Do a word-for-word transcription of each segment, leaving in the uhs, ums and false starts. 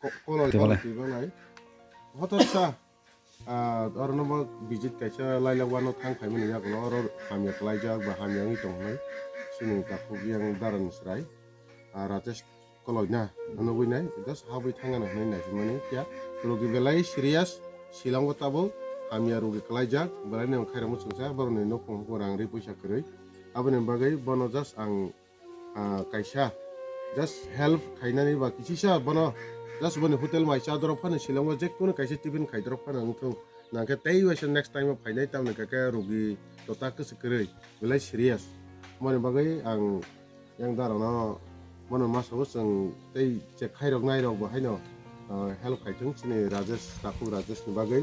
ko-, koloi, Tei koloi balai. Twi balai. Hotot sa, ah, oro no bo visit kaisa lailak wano thang phaimani yagulo oro hamya kwlaijak ba hamya wngwi tong hwnwi chini takhuk yang darani chwrai, ah, Rajesh Koloi na nugwi nai, just habwi thangna hwnwi nai hwnmani kya, rogi belai serious, Shillong o tabuk hamya rogi kwlaijak, belai ni khairokma chwngsa, borokni nukhung rang ri puisa kwrwi, aboni bagwi bono just ang ah, kaisa just help khainani ba kisisa bono just boni hotel mai cha dorok phano Shillong o jekunu kaisa tiffin khai dorok phano wngthung. Nangkhe tei waisa next time o phainai tamni kake rogi tota kwswk kwrwi belai serious. Moni bagwi ang yang darono bono masa o chwng tei je khairok nairok bo haino, ah, help khaithung chini Rajesh, Takhuk Rajesh ni bagwi.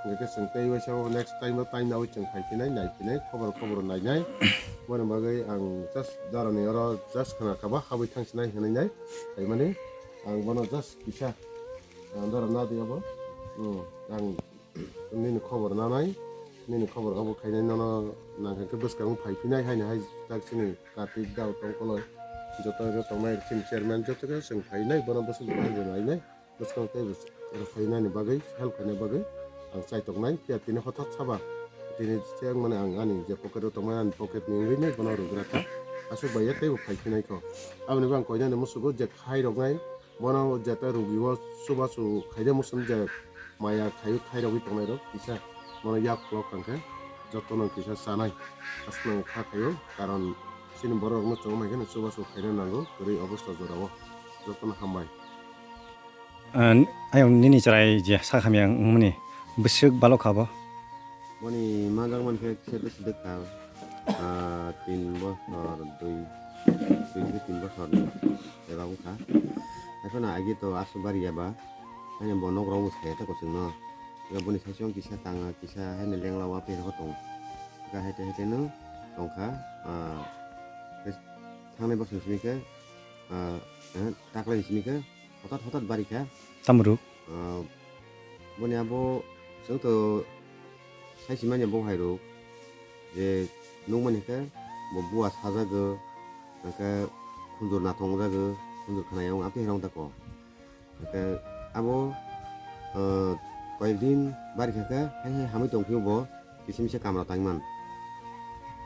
Hingke chwng tei waisa o next time o tainawi chwng phai phinai, nai phinai, khobor khobor nainai. Boni bagwi ang just darani oro just khna kaba habwi thang sinai hinui nai. Haimani ang bono just kisa, ah, dara nadi abo. Hmm, ang nini khobor nanai, nini khobor abo khainai nono nang hingke bwskango phai phinai haino hai tak chini Kartik dao tongkoloi. Joto joto nai chini chairman joto khe chwng phainai bono bwswk bo nainai. Bwskang tei rwphainani bagwi, help khaina bagwi ang chaitok nai, phiya tini hothat saba tini se wngmani ang ani je pocket o tongmani ani pocket ni wngwi nai bono rwgra kha, aswk bai ya teibo phai phinai kho. Aboni bo ang koinani musugo je khai rok nai, bono jeta rugi o chubachu khaina muchung je maya khai khai rogwi tongnai rok kisa bono yak phulok kang khe jotono kisa chanai aswk nang kha khaio, karon chini borok rok no chongma khe chubachu khaina nango kwrwi obosta jora o. Jotono hambai. Ah, ayang nini chwrai je sak hamya wngmani bwswk balok kha bo? Boni manjak mankhe kisa bwswk dwk kha, ah, tin bosor, dui, dui thik tin bosor ni eba wngkha. Haikhe no agi to aswk bari ya ba, haino bo nok rok bo sai ya ta kwchwng no. Boni saichung kisa tanga, kisa haino lengla o aphi rok tongo. Haikhe haikhe no tongkha, ah, thangnai bosor simi khe, ah, eh, taklai simi khe, Hothat hothat bari kha. Tamo rwk? Ah, boni abo chwng to sai si manya bo hai rwk je nukmani khe bo bua sajago, hwnkhe khunjur nathok wngjago, khunjur khna yang amtwi hai rok da ko. Hwnkhe abo, ah, koyek din bari kha khe hai hai hamwi tong phio bo kisa misa kamra tang man.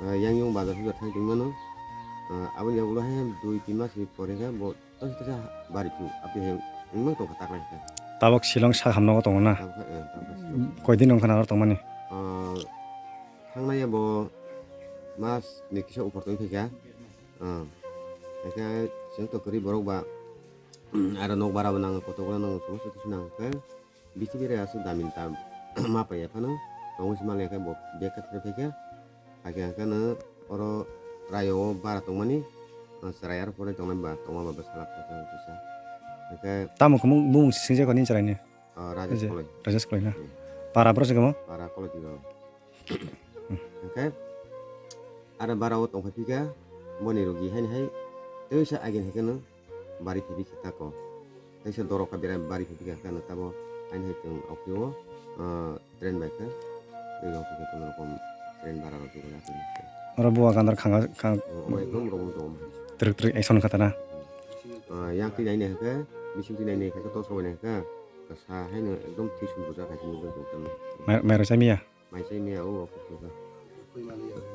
Ah, yang yung bazar hujar thang tong mano. Ah, aboni ulo hai dui tin mas ni pore khe bo Tei kisa bari phiyok, aphi hai wngmang tongkha taklai khe. Tabok Shillong sak hamno tongo na? Tabok, eh, tabok Shillong. Koi din wngkha na aro tongmani? Ah, thangnai bo mas ni kisa upor tong phikha. Ah, hwnkhe chwng to kwrwi borok ba, aro nok bara bo nango, kotor kotor nango, somosto kisa nango khe. Bisi bere aswk damin ta ma pai ya phano, tongwi se ma le khe bo bag khe thrai phai khe, hakhe hwnkhe no oro rayo o bara tongmani, ah, chwrai aro porai tongnai ba tongma ba bwsala kisa. Hwnkhe tamo khe bumung singjak ni chwrai ni? Ah, Rajesh Koloi. Rajesh Koloi na? Hmm. Para bwrwi se kamo? Para Koloi twi o. Hwnkhe aro bara o tongphai phikha boni rugi haini hai tei sa agin hai kheno bari phai phikha tako. Tei sa dorok kha bera bari phai phikha khe ano tabo haini hai chwng okhe o, ah, train bai khe tei rok khe kono rokom train bara rok jugal ya khe. Oro buwa gandar khanga khang. O ekdom rokom tong. Twrwk twrwk action kha tana. Ah, yang twi nai nai khe bising twi nai nai khe tos rok nai khe kasa haino ekdom twi sum rwjak hai se nugwi tong tamo. Mai mai rwchamiya. Mai se mia o office ka.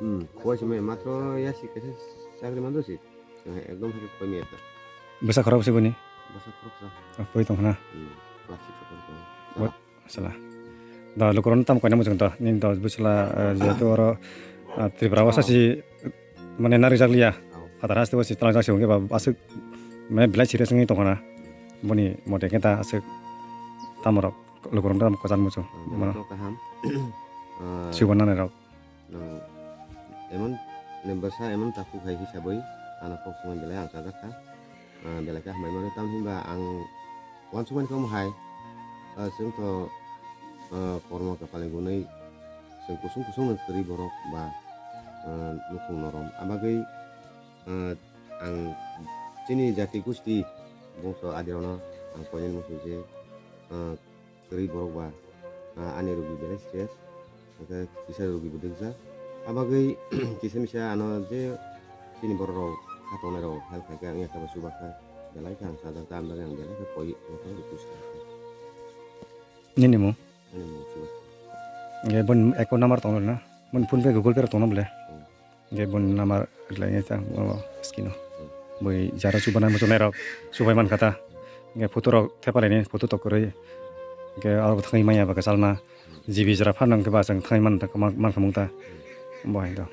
Hmm, khoi se mia matro ya si kaisa chakri mando si. Ekdom hai khoi mia ta. Bwsa khorok se boni. Bwsa khorok sa. Poi tong khna. Hmm, class six khorok. Sala. Da lukuron tam koina mujung to. Nin to bwsla, eh, jehetu oro, ah, Tripura o sasi mane nari jakliya. Father haste o si tala jak se ungke ba asuk mane belai serious wngwi tong khna. Boni mote khe ta asuk tamorok. Lukurok no kwchar muchung. Ang mano. Belai kok kaham. Ah, sibo nanai rok. Nang emon, nang bwsa emon takhuk hai hisabwi ano kok swngnai belai ang chajak kha. Ah, belai khe hambai mano, tamni hwnba ang uansukmani khe omo hai, ah, chwng to, ah, kormo kwpalni gunwi chwng kusung kusung no kwrwi borok ba, ah, nukhung norom. Abagwi, ah, ang chini jati gusti bongso adirokno ang koinani muchung je, ah, kwrwi borok ba, ah, ani rugi belai stress, hwnkhe kisa rugi bo dwkjak. Abagwi kisa misa ano je chini borok rok kha tongnai rok help khaikhe ang yakhe bo chubakha. Belai khe ang sajak, ta bagwi ang belai khe koi, mothang request kha. Nini mung? Ani mung Subhash. Hingke bon account number tonglo na? Bon PhonePe, Google Pay rok tonglo bole? Hingke bon number lai nge ta, o, screen o. Boi jara chubanai muchunai rok chubai mankha ta. Hingke photo rok thepalaini, photo tok kwrwi. Hingke aro thangwi manya ba kwchalma. G B jora phan hingke ba chwng thangwi man, man, mankha mung ta. Bo hai do.